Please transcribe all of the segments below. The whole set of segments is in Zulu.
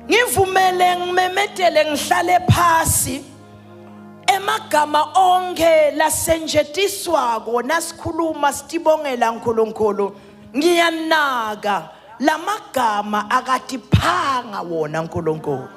Ngivumele ngimemetele ngihlale phasi. Emagama onke lasenjetiswako nasikhuluma sitibongela uNkulunkulu, ngiyanaka lamagama akatiphanga wona uNkulunkulu.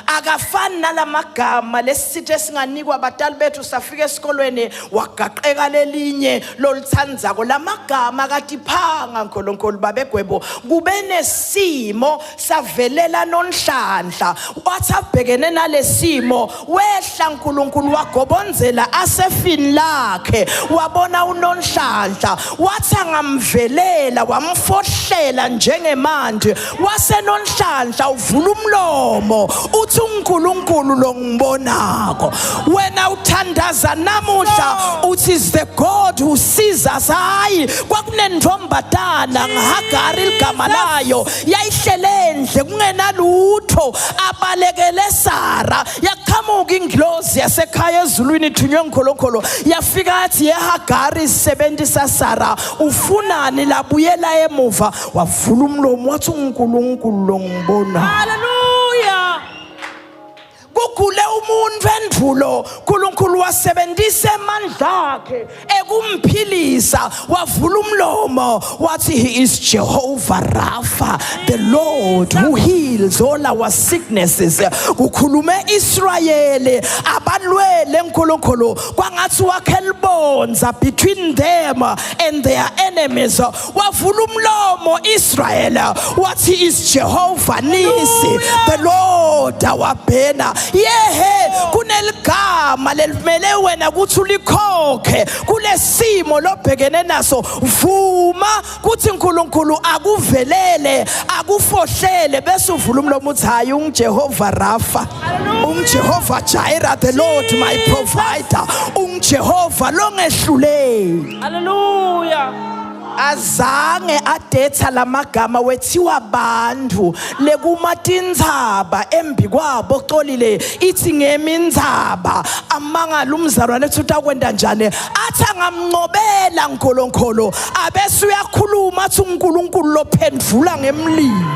Akafani nalamagama lesithe esinganikwa abatali bethu, safika esikolweni wagaqeka lelinye lolithandzako. Lamagama akatiphanga uNkulunkulu babegwebo. Kube nesimo savelela nonhlanhla, wathi abhekene nalesimo wehla uNkulunkulu wagobonzela asefini lakhe, wabona unonhlanhla, wathi angamvelela wamfohlela njengemanti. Wasenonhlanhla uvula umlomo uthi uNkulunkulu lo ngibonako. Wena uthandaza namuhla uthi is the God who sees us. Hayi, kwakunentombatana ngiHagari ligama layo, yayihlele endle kungenalutho, abalekele Sara. Yaqhamuka ingilozi yasekhaya ezulwini ithunywe ngikholokolo, yafika yathi, yeHagari, isisebenzi saSara, ufunani? Labuyela emuva, wavula umlomo wathi uNkulunkulu lo ngibona. Hallelujah. Kugule umuntu endulo, uNkulunkulu wasebenzisa amandla akhe ekumphilisa, wavula umlomo wathi he is Jehovah Rapha, the Lord who heals all our sicknesses. Kukhulume Israyeli abalwele uNkulunkulu, kwangathi wakhe libonza between them and their enemies. Wavula umlomo Israel wathi is Jehovah Nisi, the Lord our banner. Yehe, kuneligama lelimele wena ukuthi ulikhokhe kulesimo lobhekene naso. Vuma kuthi uNkulunkulu akuvelele, akufohlele, bese uvula umlomo uthi hayi, unguJehova Rapha, unguJehova Jireh, the Lord my provider, unguJehova longehluleki. Hallelujah. Azange adetha lamagama wethiwa bantu lekuma tindzaba embi kwabo xolile ithi ngemindzaba amangala umzalwane ethi utakwenda njani, athi angamncobela nkolonkolo, abese uyakhuluma athi uNkulunkulu lophendvula ngemlilo.